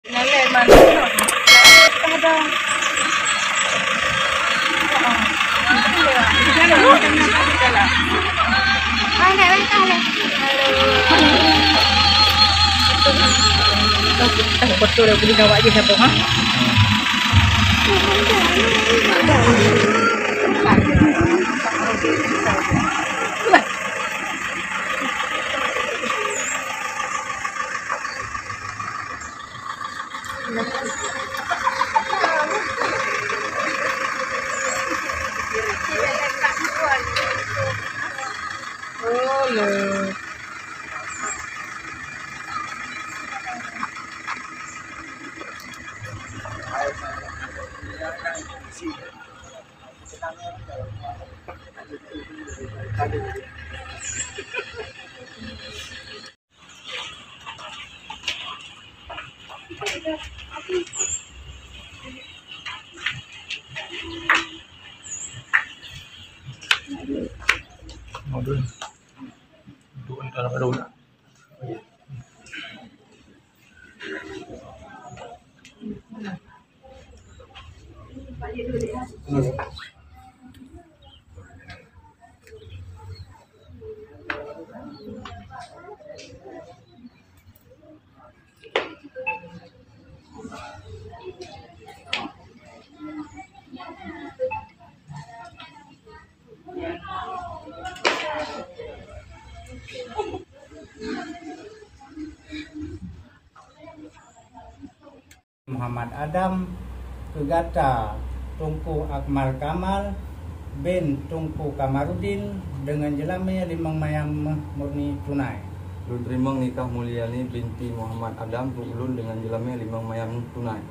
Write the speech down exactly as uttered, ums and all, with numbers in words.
Nyalek mana? Ada. Betul dah boleh gawat je siapa, ha? Modul. Untuk antara baru nak. Muhammad Adam, keu gata Teungku Akmal Kamal bin Teungku Kamarudin deungon jeulamé limong mayam murni tunai. Lôn teurimong nikah Mulyani binti Muhammad Adam keu ulôn deungon jeulamé limong mayam tunai.